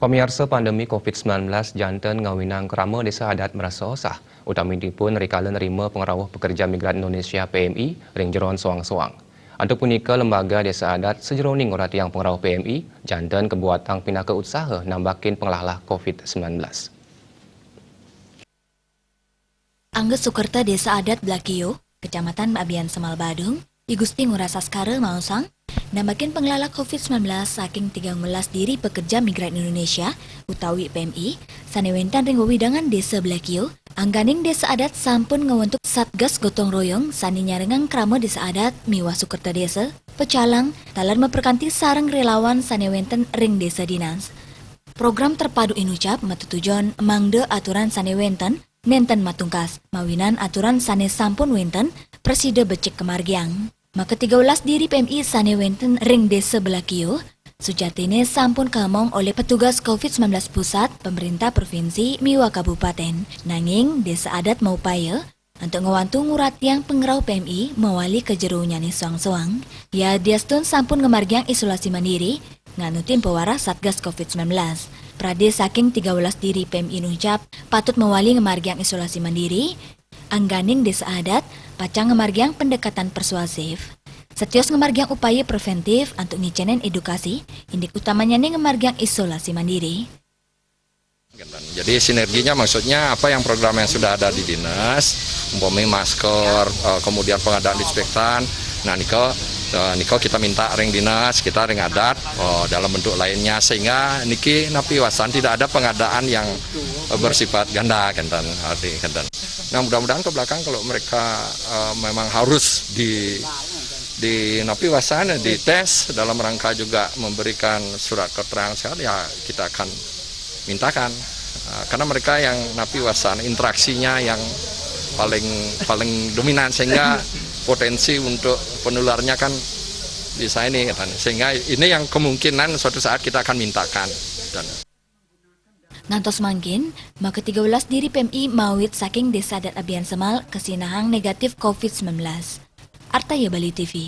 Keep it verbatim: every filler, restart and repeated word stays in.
Pamiarsa, pandemi covid sembilan belas janten ngawinang krama desa adat marasa osah, utaminipun rikala nrima pangrauh pekerja migran Indonesia P M I ring jeroan soang-soang. Antuk punika, lembaga desa adat sajeroning nguratiang pangrauh P M I janten kabuatang pinaka utsaha nambakin panglalah covid sembilan belas. Angga Sukerta Desa Adat Blakio, Kecamatan Abiansemal Badung, I Gusti Ngurah Saskara maosang, nambakin panglalah covid sembilan belas saking tigang welas diri pekerja migran Indonesia utawi P M I sane wenten ring wewidangan Desa Blakio, angganing desa adat sampun ngwentuk Satgas Gotong Royong sane nyarengang krama desa adat miwah Sukerta Desa, pecalang, taler maprakanti sareng relawan sane wenten ring desa dinas. Program terpadu inucap matetujon mangda aturan sane wenten nenten matungkas, mawinan aturan sane sampun wenten prasida becik kamargiang. Maka tiga welas diri P M I sane wenten ring Desa Blakio, sujatine sampun kaemong olih petugas covid sembilan belas pusat, pemerintah provinsi, miwah kabupaten. Nanging, desa adat maupaya antuk ngwantu nguratiang pangrauh P M I mawali ka jeroanyane soang-soang. Yadiastun sampun ngamargiang isolasi mandiri, nganutin pawarah Satgas covid sembilan belas. Prade saking tiga welas diri P M I nucap patut mawali ngamargiang isolasi mandiri, angganing desa adat pacang ngamargiang pendekatan persuasif. Setios ngamargiang upaya preventif antuk ngicenin edukasi, indik utamanyane ngamargiang isolasi mandiri. Jadi sinerginya maksudnya apa yang program yang sudah ada di dinas, umpami masker, eh, kemudian pengadaan disinfektan, nah nika, eh, nika kita minta ring dinas, kita ring adat, eh, dalam bentuk lainnya sehingga niki napi wasan tidak ada pengadaan yang, eh, bersifat ganda kenten, arti kenten. Nah mudah-mudahan ke belakang kalau mereka, eh, memang harus di di napi wasan dites dalam rangka juga memberikan surat keterangan sehat, ya kita akan mintakan. Nah, karena mereka yang napi wasan interaksinya yang paling paling dominan sehingga potensi untuk penularnya kan bisa ini katanya. Sehingga ini yang kemungkinan suatu saat kita akan mintakan. Dan Ngantos mangkin, maka tiga welas diri P M I mawit saking Desa Adat Abiansemal kasinahang negatif covid sembilan belas. Artaya Bali T V.